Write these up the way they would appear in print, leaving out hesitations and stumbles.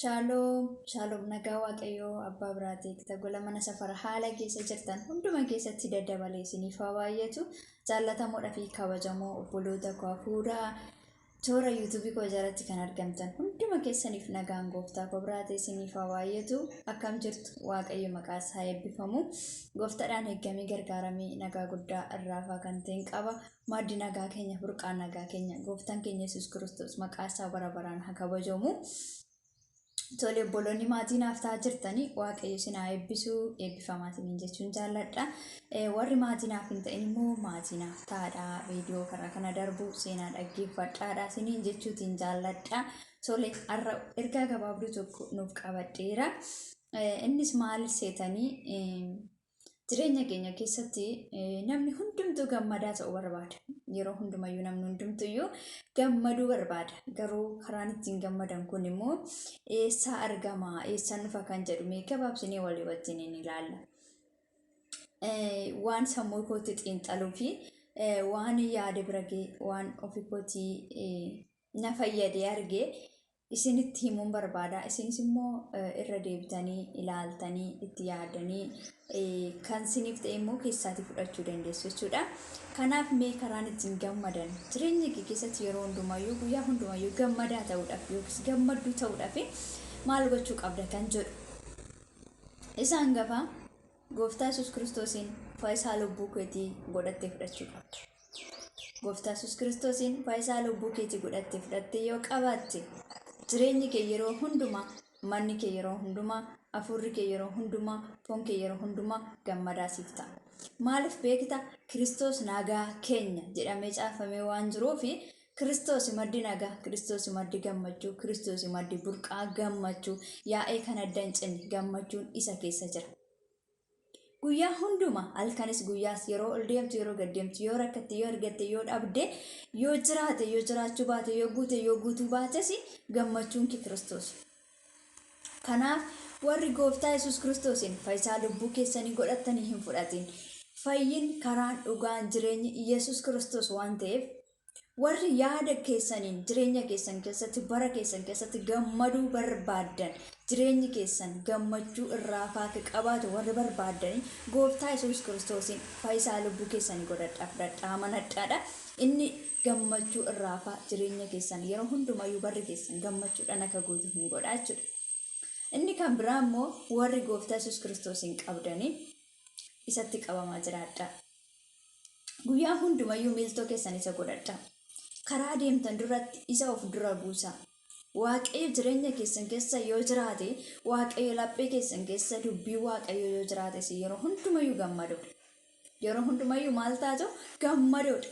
Shaaloom, shaaloom nagaa Waaqayyoo abbaa biraatii kita gola mana safara haala keessa jirtan hunduma keessatti daddabalee isiniif haa baay'atu. Jaallatamoodhaa fi kabajamoo obboloota koo hafuuraa toora yuutuubii koo jalatti kan argamtan hunduma keessaniif nagaan gooftaa koo biraatee isiniif haa baay'atu. Akkam jirtu? Waaqayyo maqaa isaa eebbifamu. Gooftaadhaan eeggamee gargaaramee nagaa guddaa irraafaa kan ta'een qaba. Maddi nagaa keenya, burqaan nagaa keenya gooftaan keenya Yesuus Kiristoos maqaa isaa bara baraan haa kabajamu. Tole, obboloonni maatii naaf ta'aa jirtanii, Waaqayyo isin haa eebbisu, eebbifamaa isiniin jechuun jaalladha. Warri maatii naaf hin ta'in immoo maatii naaf ta'aadha. Viidiyoo karaa kana darbu seenaa dhaggeeffadhaadha isiniin jechuutiin jaalladha. Tole, har'a ergaa gabaabduu tokko nuuf qabadheera. Innis maal seetanii? Jireenya keenya keessatti namni hundumtuu gammadaa ta'uu barbaada. Yeroo hundumayyuu namni hundumtuyyuu gammaduu barbaada. Garuu karaan ittiin gammadan kun immoo eessaa argama, eessaan dhufa kan jedhu mee gabaabsinee walii wajjin ni ilaalla. Waan sammuu kootti xiinxaluu fi waan yaada bira ga'e, waan ofii kootii na fayyadee arge isinitti himuun barbaada. Isinis immoo irra deebitanii ilaaltanii itti yaadanii kan isiniif ta'e immoo keessaatii fudhachuu dandeessu jechuudha. Kanaaf mee karaan ittiin gammadan jireenya kee keessatti yeroo hundumayyuu, guyyaa hundumayyuu gammadaa ta'uudhaaf yookiis gammadduu ta'uudhaaf maal gochuu qabda kan jedhu. Isa hangafa Gooftaa Yesuus Kiristoosiin fayyisaa lubbuu keetii godhattee fudhachuu qabda. Gooftaa Yesuus Kiristoosiin fayyisaa lubbuu keetii godhattee fudhattee yoo qabaatte, jireenyi kee yeroo hundumaa, manni kee yeroo hundumaa, hafuurri kee yeroo hundumaa, foon kee yeroo hundumaa gammadaa siif ta'a. Maaliif beekta? Kiristoos nagaa keenya jedhamee caafamee waan jiruuf, Kiristoos maddi nagaa, Kiristoos maddi gammachuu, Kiristoos maddi burqaa gammachuu, yaa'ee kan adda hin cinne gammachuun isa keessa jira. Guyyaa hunduma, halkanis guyyaas, yeroo ol deemtu, yeroo gad deemtu, yoo rakkatte, yoo argatte, yoo dhabde, yoo jiraate, yoo jiraachuu baate, yoo guute, yoo guutuu baates, gammachuun kee Kiristoos. Kanaaf warri Gooftaa Yesuus Kiristoosiin fayyisaa lubbuu keessanii godhattanii hin fudhatin, fayyin karaan dhugaan jireenyi Yesuus Kiristoos waan ta'eef, warri yaada keessaniin jireenya keessan keessatti, bara keessan keessatti gammaduu barbaaddan, jireenyi keessan gammachuu irraa faaka qabaatu warri barbaaddanii, Gooftaa Yesuus Kiristoosiin fayyisaa lubbuu keessanii godhadhaa, fudhadhaa, amanadhaadha. Inni gammachuu irraa faa jireenya keessan yeroo hundumayyuu barri keessan gammachuudhaan akka guutu hin godha jechuudha. Inni kan biraa immoo warri Gooftaa Yesuus Kiristoosiin qabdanii isatti qabamaa jiraadhaa. Guyyaa hundumayyuu miiltoo keessan isa godhadhaa. Karaa deemtan duratti isa of dura buusaa. Waaqayyo jireenya keessan keessa yoo jiraate, Waaqayyo laphee keessan keessa dubbii Waaqayyo yoo jiraate, isin yeroo hundumayyuu gammadoodha. Yeroo hundumayyuu maal taatu? Gammadoodha.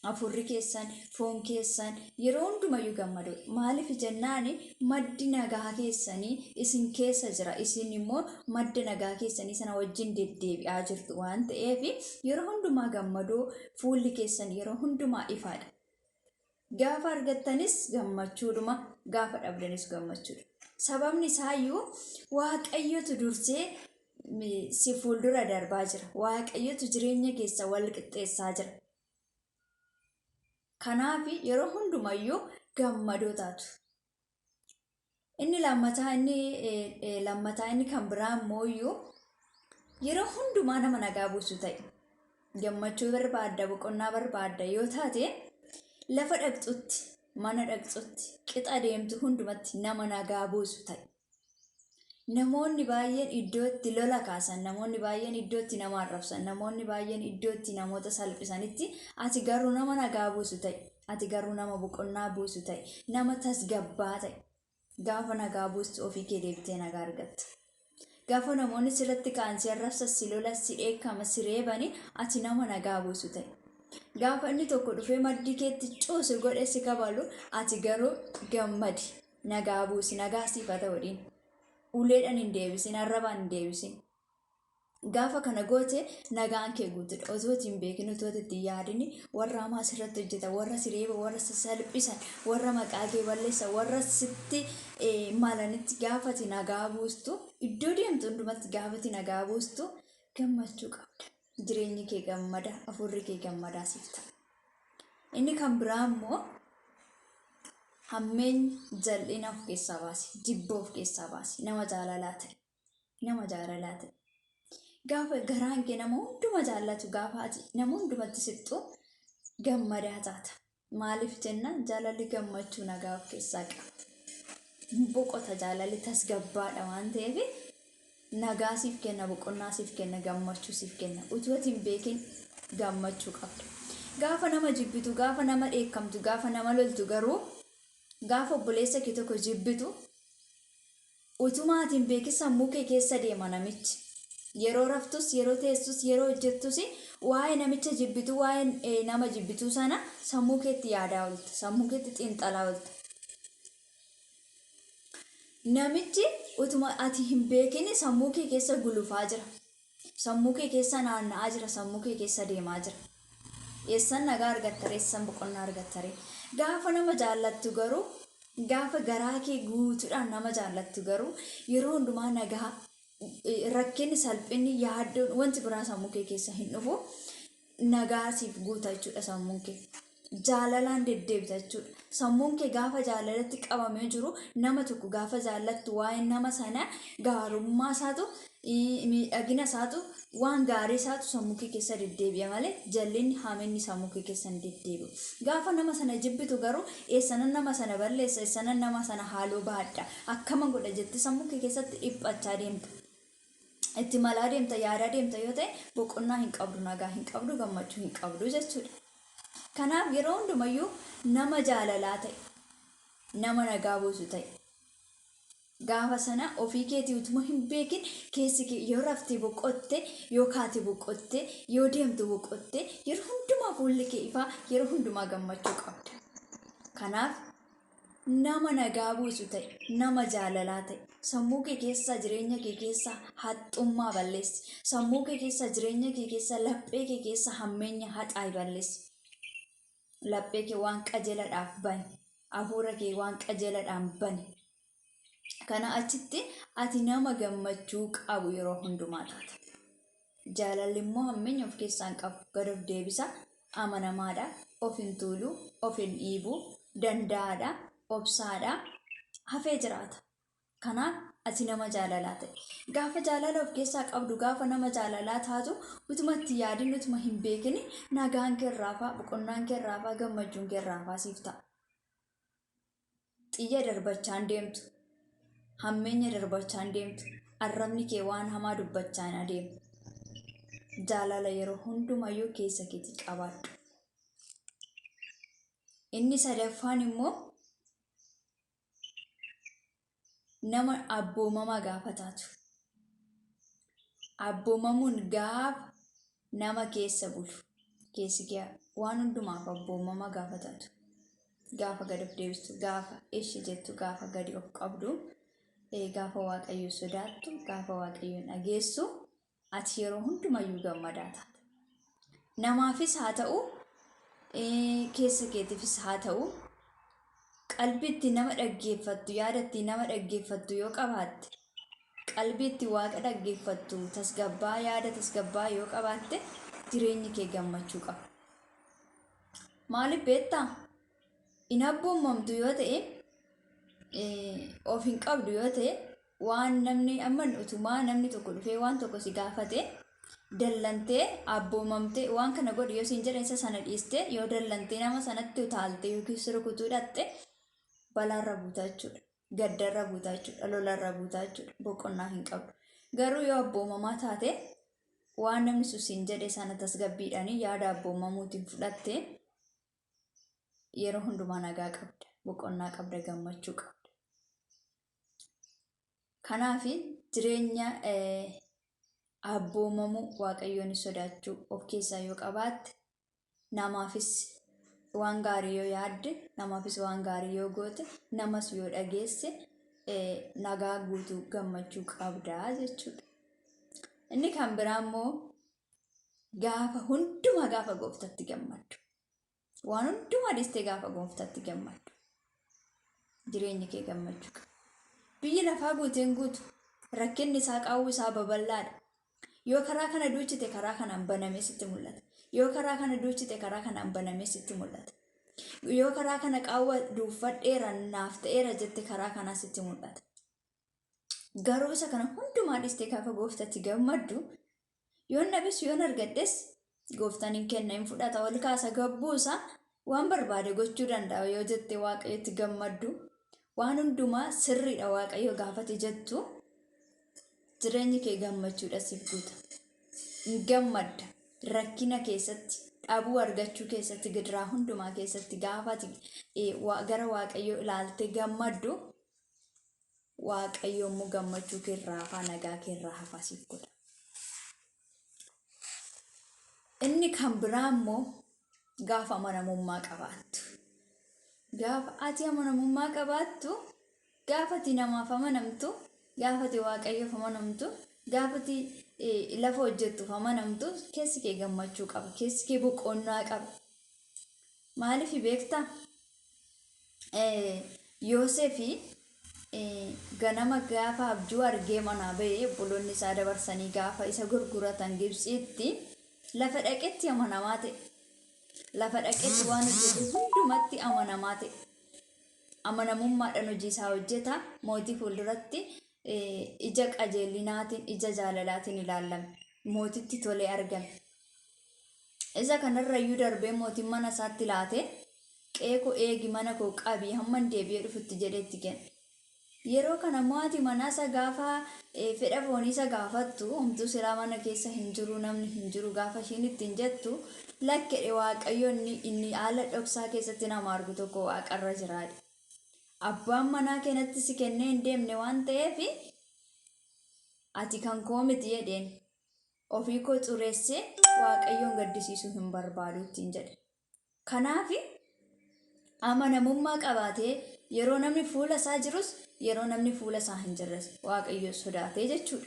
Hafuurri keessan, foon keessan yeroo hundumayyuu gammadoodha. Maaliif jennaan, maddi nagaa keessanii isin keessa jira. Isin immoo madda nagaa keessanii sana wajjin deddeebi'aa jirtu waan ta'eef, yeroo hundumaa gammadoo, fuulli keessan yeroo hundumaa ifaadha. Gaafa argattanis gammachuudhuma, gaafa dhabdanis gammachuudha. Sababni isaayyuu Waaqayyotu dursee si fuuldura darbaa jira. Waaqayyotu jireenya keessa wal qixxeessaa jira. Kanaaf yeroo hundumayyuu gammadoo taatu. Inni lammataa inni kan biraa immoo iyyuu yeroo hundumaa nama nagaa buusu ta'e. Gammachuu barbaadda, boqonnaa barbaadda yoo taate, lafa dhaqxutti, mana dhaqxutti, qixa deemtu hundumatti nama nagaa buusu ta'e. Namoonni baay'een iddoo itti lola kaasan, namoonni baay'een iddoo itti nama arrabsan, namoonni baay'een iddoo itti namoota salphisanitti, ati garuu nama nagaa buusu ta'e. Ati garuu nama boqonnaa buusu ta'e, nama tasgabbaa ta'e. Gaafa nagaa buustu ofii kee deebitee nagaa argatta. Gaafa namoonni sirratti ka'an, si arrabsan, si lolan, si dheekkama, si reebani, ati nama nagaa buusu ta'e. Gaafa inni tokko dhufee maddii keetti cuusu godhe si kabalu, ati garuu gammadi. Nagaa buusi, nagaa siif haa ta'u jedhiin. Uleedhaan hin deebisin, arrabaan hin deebisin. Gaafa kana goote nagaan kee guutuudha. Otoo itti hin beekin, otoo itti hin yaadin, warra hamaa sirratti hojjetan, warra si reeba, warra si salphisan, warra maqaa kee balleessan, warra sitti malanitti gaafa ati nagaa buustu, iddoo deemtu hundumatti gaafa ati nagaa buustu gammachuu qabda. Jireenyi kee gammada, hafuurri kee gammadaa siif ta'a. Inni kan biraa immoo Hammeenya jal'ina of keessaa baasi. Jibba of keessaa baasi. Nama jaalalaa ta'e. Nama jaalalaa ta'e. Gaafa garaan kee nama hunduma jaallatu gaafa ati nama hundumatti siqxu gammadaa taata. Maaliif jennaan jaalalli gammachuu nagaa of keessaa qaba. Boqota jaalalli tasgabbaadha waan ta'eef nagaa siif kenna, boqonnaa siif kenna, gammachuu siif kenna. Utuu ati hin beekin gammachuu qabda. Gaafa nama jibbitu, gaafa nama dheekkamtu, gaafa nama loltu garuu gaafa obboleessa kee tokko jibbitu Utuma ati hin beekin sammuu kee keessa deema namichi. Yeroo raftus, yeroo teessus, yeroo hojjettus waa'ee namicha jibbituu, waa'ee nama jibbituu sana sammuu keetti yaadaa oolta. Sammuu keetti xiinxalaa oolta. Namichi utuma ati hin beekin sammuu kee keessa gulufaa jira. Sammuu kee keessa naanna'aa jira, sammuu kee keessa deemaa jira. Eessan nagaa argattaree, eessan boqonnaa argattaree? Gaafa nama jaallattu garuu, gaafa garaa kee guutuudhaan nama jaallattu garuu, yeroo hundumaa nagaa, rakkinni, salphinni, yaaddoon, wanti biraa sammuu kee keessa hin dhufu. Nagaa siif guuta jechuudha sammuun kee. Jaalalaan deddeebita jechuudha. Sammuun kee gaafa jaalalatti qabamee jiru nama tokko gaafa jaallattu waa'ee nama sana gaarummaa isaatu miidhagina isaatu waan gaarii isaatu sammuu kee keessa deddeebi'a malee jallinni haminni sammuu kee keessa hin deddeebi'u. Gaafa nama sana jibbitu garuu eessanan nama sana balleessa eessanan nama sana haaloo baadha akkama godha jettee sammuu kee keessatti dhiphachaa deemta. Itti malaa deemta yaadaa deemta yoo ta'e boqonnaa hin qabdu nagaa hin qabdu gammachuu hin qabdu jechuudha. Kanaaf yeroo hundumayyuu nama jaalalaa ta'e nama nagaa buusu ta'e gaafa sana ofii keetii utuma hin beekin keessi kee yoo rafte boqotte yoo kaate boqotte yoo deemtu boqotte yeroo hundumaa fuulli kee ifaa yeroo hundumaa gammachuu qabda. Kanaaf nama nagaa buusu ta'i, nama jaalalaa ta'i. Sammuu kee keessaa jireenya kee keessaa haxxummaa balleessi. Sammuu kee keessaa jireenya kee keessaa laphee kee keessaa hammeenya haxaa'i balleessi. Laphee kee waan qajeeladhaaf bani. Hafuura kee waan qajeeladhaan bani. Kana achitti ati nama gammachuu qabu yeroo hundumaa taata. Jaalalli immoo hammeenya of keessaa hin qabu. Gad of deebisa, amanamaadha, of hin tuulu, of hin dhiibu, danda'aadha, obsaadha, hafee jiraata. Kanaaf ati nama jaalalaa ta'i. Gaafa jaalala of keessaa qabdu, gaafa nama jaalalaa taatu, utuma itti yaadin, utuma hin beekin nagaan kee irraafaa, boqonnaan kee irraafaa, gammachuun kee irraafaa siif ta'a. Xiyya darbachaa hin deemtu. Hammeenya darbachaa hin deemtu. Arrabni kee waan hamaa dubbachaa hin adeemu. Jaalala yeroo hundumayyuu keessa keetii qabaadhu. Inni sadaffaan immoo nama abboomamaa gaafa taatu. Abboomamuun gaafa nama keessa bulu. Keessi kee waan hundumaaf abboomamaa gaafa taatu. Gaafa gad of deebistu, gaafa ishi jettu, gaafa gadi of qabdu, gaafa Waaqayyo sodaattu, gaafa Waaqayyoon dhageessu, ati yeroo hundumayyuu gammadaa taata. Namaafis haa ta'u, keessa keetiifis haa ta'u, qalbii itti nama dhaggeeffattu, yaada itti nama dhaggeeffattu yoo qabaatte, qalbii itti waaqa dhaggeeffattu, tasgabbaa yaada tasgabbaa yoo qabaatte, jireenyi kee gammachuu qaba. Maaliif beektaa? Hin abboomamtu yoo ta'e, of hin qabdu yoo ta'e, waan namni amma utumaa namni tokko dhufee waan tokko si gaafate dallantee abboomamtee waan kana godhi yoo siin jedhan isa sana dhiistee yoo dallantee nama sanatti utaaltee yookiin si rukutuu dhaqxe balaarra buuta jechuudha. Gaddarra buuta jechuudha. Lolarra buuta jechuudha. Boqonnaa hin qabdu. Garuu yoo abboomamaa taate waan namni sun siin jedhe sana tasgabbiidhaan yaada abboomamuutiin fudhatte yeroo hundumaa nagaa qabda, boqonnaa qabda, gammachuu qabda. Kanaaf jireenya abboomamuu waaqayyoon sodaachuu of keessaa yoo qabaatte namaafis waan gaarii yoo yaadde namaafis waan gaarii yoo goote namas yoo dhageesse nagaa guutuu gammachuu qabda jechuudha. Inni kan biraa immoo gaafa hundumaa gaafa gooftatti gammaddu. Waan hundumaa dhiistee gaafa gooftatti gammaddu. Jireenyi kee gammachuu qaba. Biyyi lafaa guuteen guutu rakkinni isaa qaawwi isaa babal'aadha. Yoo karaa kana duuchite karaa kanaan banamee sitti mul'ata. Yoo karaa kana duuchite karaa kanaan banamee sitti mul'ata. Yoo karaa kana qaawwa duuffadheera naaf ta'eera jette karaa kanaa sitti mul'ata. Garuu isa kana hundumaa dhiistee gaafa gooftatti gammaddu yoon dhabes yoon argadhes gooftaan hin kenna hin fudhata ol kaasa gabbuusa waan barbaade gochuu danda'a yoo jette waaqayyotti gammaddu waan hundumaa sirriidha waaqayyo gaafate jettu jireenyi kee gammachuudha siif guuta. Hin gammadda rakkina keessatti dhabuu argachuu keessatti gidiraa hundumaa keessatti gaafa ati gara waaqayyoo ilaalte gammaddu waaqayyo immoo gammachuu kee irraa hafaa nagaa kee irraa hafaa siif godha. Inni kan biraa immoo gaafa amanamummaa qabaattu. Gaafa ati amanamummaa qabaattu, gaafa ati namaaf amanamtu, gaafa ati waaqayyoof amanamtu, gaafa ati lafa hojjettuuf amanamtu keessi kee gammachuu qaba, keessi kee boqonnaa qaba. Maaliif beektaa? Yoosefi ganama gaafa abjuu argee manaa ba'e obboloonni isaa dabarsanii gaafa isa gurguratan Gibxiitti lafa dhaqetti amanamaa ta'e. Lafa dhaqetti waan hojjetu hundumatti amanamaa ta'e. Amanamummaadhaan hojii isaa hojjeta. Mootii fuulduratti ija qajeelinaatiin, ija jaalalaatiin ilaalame. Mootitti tolee argame. Isa kanarrayyuu darbee mootiin mana isaatti laate qe'ee koo eegi mana koo qabi hamman deebi'ee dhufutti jedhee itti kenne. Yeroo kana immoo haati manaa isa gaafa fedha foonii isa gaafattu homtuu silaa mana keessa hin jiru namni hin jiru gaafa ishiin ittiin jettu lakkedhe waaqayyo inni inni haala dhoksaa keessatti nama argu tokko waaqarra jiraadha. Abbaan manaa keenatti si kennee hin deemne waan ta'eef ati kan koo miti jedheen. Ofii koo xureessee Waaqayyoon gaddisiisuu hin barbaadu ittiin jedhe. Kanaaf amanamummaa qabaatee yeroo namni fuula isaa jirus yeroo namni fuula isaa hin jirres Waaqayyo sodaatee jechuudha.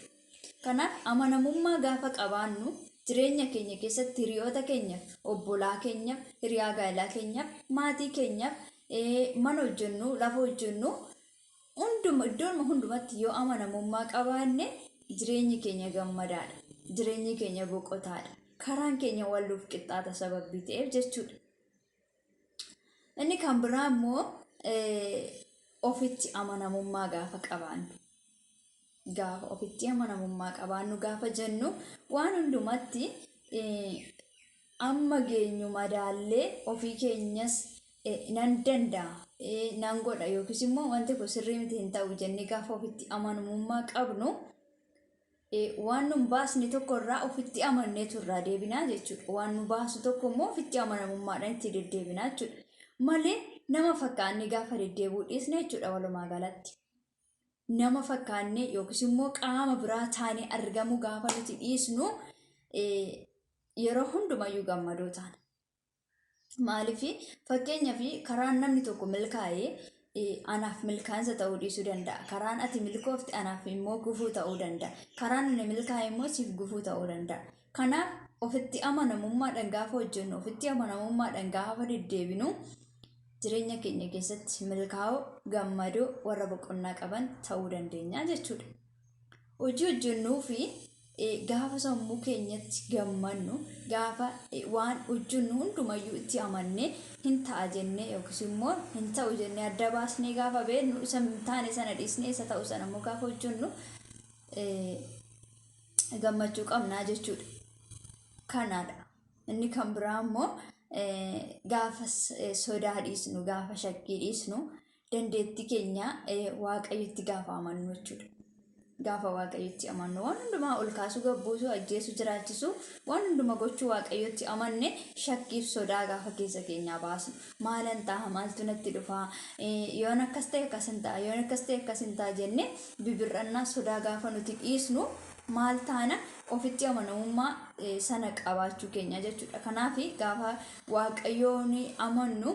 Kanaaf amanamummaa gaafa qabaannu jireenya keenya keessatti hiriyoota keenyaaf, obbolaa keenyaaf, hiriyaa gaa'elaa keenyaaf, maatii keenyaaf, mana hojjennu, lafa hojjennu Hunduma iddoonuma hundumatti yoo amanamummaa qabaanne jireenyi keenya gammadaadha. Jireenyi keenya boqotaadha. Karaan keenya walluuf qixxaata sababbii ta'eef jechuudha. Inni kan biraa immoo ofitti amanamummaa gaafa qabaannu. Gaafa ofitti amanamummaa qabaannu gaafa jennu waan hundumatti amma geenyu madaallee ofii keenyas nan danda'a, nan godha yookiis immoo wanti kun sirrii miti hin ta'u jennee gaafa ofitti amanamummaa qabnu waan nun baasne tokko irraa ofitti amanneetu irraa deebinaa jechuudha. Waan nu baasu tokko immoo ofitti amanamummaadhaan itti deddeebinaa jechuudha. Malee nama fakkaannee gaafa deddeebi'uu dhiisne jechuudha walumaa galatti. Nama fakkaannee yookiis immoo qaama biraa taanee argamuu gaafa nuti dhiisnu yeroo hundumayyuu gammadoo taana. Maaliif fakkeenyaaf karaan namni tokko milkaa'e anaaf milkaa'insa ta'uu dhiisuu danda'a. Karaan ati milkoofte anaaf immoo gufuu ta'uu danda'a. Karaan ani milkaa'e immoo siif gufuu ta'uu danda'a. Kanaaf ofitti amanamummaadhaan gaafa hojjennu, ofitti amanamummaadhaan gaafa deddeebinu jireenya keenya keessatti milkaa'oo, gammadoo, warra boqonnaa qaban ta'uu dandeenya jechuudha. Hojii hojjennuu fi gaafa sammuu keenyatti gammannu gaafa waan hojjennu hundumayyuu itti amannee hin ta'a jennee yookiis immoo hin ta'u jennee adda baasnee gaafa beeknu isa hin taane sana dhiisnee isa ta'u sana immoo gaafa hojjennu gammachuu qabnaa jechuudha. Kanaadha. Inni kan biraa immoo gaafa sodaa dhiisnu gaafa shakkii dhiisnu dandeettii keenya waaqayyotti gaafa amannu jechuudha. Gaafa waaqayyotti amannu waan hundumaa ol kaasuu, gabbuusuu, ajjeesuu, jiraachisuu waan hunduma gochuu waaqayyotti amanne shakkiif sodaa gaafa keessa keenyaa baasnu. Maalan ta'a maaltu natti dhufaa yoon akkas ta'e akkas hin ta'a yoon akkas ta'e akkas hin ta'a jenne bibir'annaa sodaa gaafa nuti dhiisnu maal taana ofitti amanamummaa sana qabaachuu keenya jechuudha. Kanaaf gaafa waaqayyoon amannu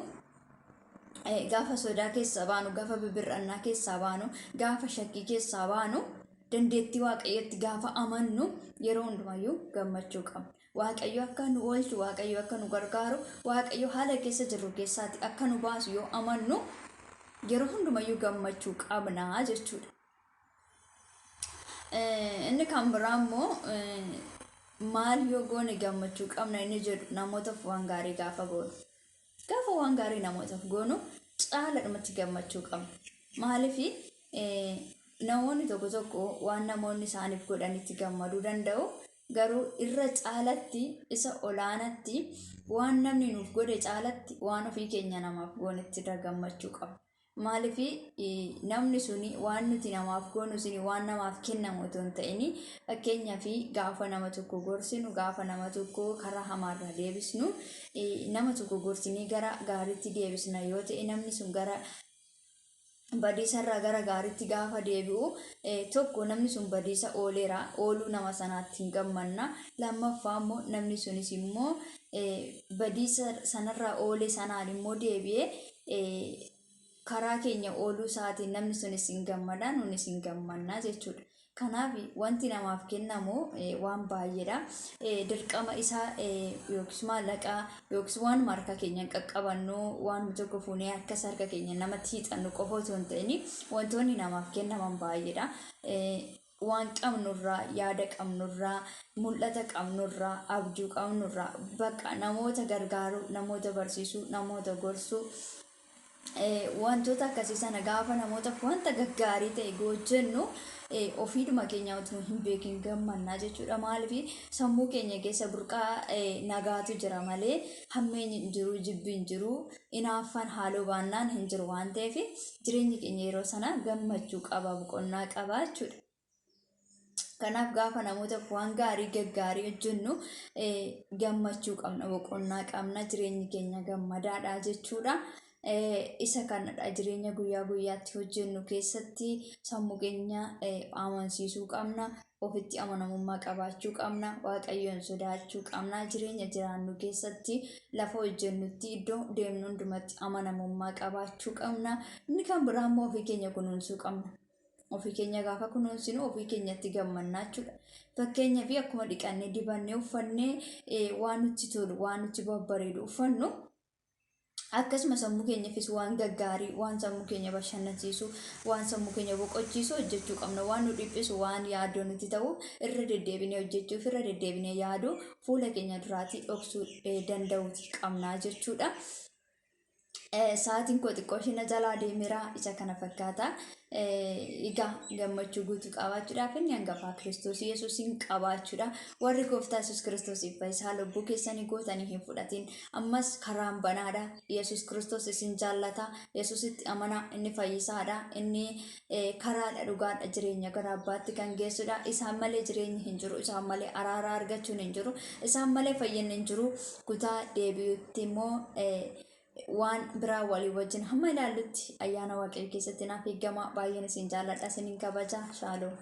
gaafa sodaa keessaa baanu, gaafa bibir'annaa keessaa baanu, gaafa shakkii keessaa baanu, dandeettii Waaqayyotti gaafa amannu yeroo hundumayyuu gammachuu qabna. Waaqayyo akka nu oolchu, Waaqayyo akka nu gargaaru, Waaqayyo haala keessa jirru keessaati akka nu baasu yoo amannu yeroo hundumayyuu gammachuu qabna jechuudha. Inni kan biraa immoo maal yoo goone gammachuu qabna inni jedhu namootaaf waan gaarii gaafa goonu. Gaafa waan gaarii namootaaf goonu caaladhumatti gammachuu qabna. Maaliif namoonni tokko tokko waan namoonni isaaniif godhanitti gammaduu danda'u. Garuu irra caalatti isa olaanatti waan namni nuuf godhe caalatti waan ofii keenya namaaf goonetti irra gammachuu qabna. Maaliif namni suni waan nuti namaaf goonu suni waan namaaf kennamu otoo hin ta'in, fakkeenyaaf gaafa nama tokko gorsinu, gaafa nama tokko karaa hamaarraa deebisnu, nama tokko gorsinee gara gaariitti deebisna yoo ta'e, namni sun gara badiisarraa gara gaariitti gaafa deebi'u, tokko namni sun badiisa ooleera, ooluu nama sanaatti hin gammanna. Lammaffaa immoo namni sunis immoo badiisa sanarraa oole sanaan immoo deebi'ee karaa keenya ooluu isaatiin namni sunis hin gammada, nunis hin gammanna jechuudha. Kanaaf wanti namaaf kennamu waan baay'eedha. Dirqama isaa yookiis maallaqa yookiis waanuma harka keenyaan qaqqabannu, waanuma tokko fuunee akkas harka keenya namatti hiixannu qofa otoo hin ta'in, wantoonni namaaf kennaman baay'eedha. Waan qabnurraa, yaada qabnurraa, mul'ata qabnurraa, abjuu qabnurraa, bakka namoota gargaaruu, namoota barsiisuu, namoota gorsuu, wantoota akkasii sana gaafa namootaaf wanta gaggaarii ta'e hojjennu, ofiidhuma keenya otoo hin beekin gammannaa jechuudha. Maaliif sammuu keenya keessa burqaa nagaatu jira malee hammeenyi hin jiru, jibbi hin jiru, hinaaffaan haaloo baannaan hin jiru waan ta'eef, jireenyi keenya yeroo sana gammachuu qaba, boqonnaa qaba jechuudha. Kanaaf gaafa namootaaf waan gaarii gaggaarii hojjennu gammachuu qabna, boqonnaa qabna, jireenyi keenya gammadaadha jechuudha. Isa kanadha, jireenya guyyaa guyyaatti hojjennu keessatti sammuu keenya amansiisuu qabna, ofitti amanamummaa qabaachuu qabna, Waaqayyoon sodaachuu qabna. Jireenya jiraannu keessatti, lafa hojjennutti, iddoo deemnu hundumatti amanamummaa qabaachuu qabna. Inni kan biraa immoo ofii keenya kunuunsuu qabna. Ofii keenya gaafa kunuunsinu ofii keenyatti gammannaa jechuudha. Fakkeenyaaf akkuma dhiqannee, dibannee, uffannee waan nutti tolu, waan nutti babbareedu uffannu, akkasuma sammuu keenyaafis waan gaggaarii, waan sammuu keenya bashannansiisu, waan sammuu keenya boqochiisu hojjechuu qabna. Waan nu dhiphisu, waan yaaddoo nutti ta'u irra deddeebinee hojjechuuf, irra deddeebinee yaaduu fuula keenya duraatii dhoksuu danda'uuti qabna jechuudha. Sa'aatiin koo xiqqoo ishee na jalaa deemeera, isa kana fakkaata. Egaa gammachuu guutuu qabaachuudhaaf inni hangafaa Kiristoos Yesuusiin qabaachuudha. Warri Gooftaa Yesuus Kiristoosiif fayyisaa lubbuu keessanii gootanii hin fudhatin, ammas karaan banaadha. Yesuus Kiristoos isin jaallata. Yesuusitti amanaa, inni fayyisaadha. Inni karaadha, dhugaadha, jireenya gara abbaatti kan geessudha. Isaan malee jireenyi hin jiru. Isaan malee araara argachuun hin jiru. Isaan malee fayyinni hin jiru. Kutaa deebi'utti immoo waan biraa walii wajjin hamma ilaallutti ayyaana Waaqayyo keessatti naaf eegama. Baay'een isin jaalladha, isinin kabaja. Shaaloom.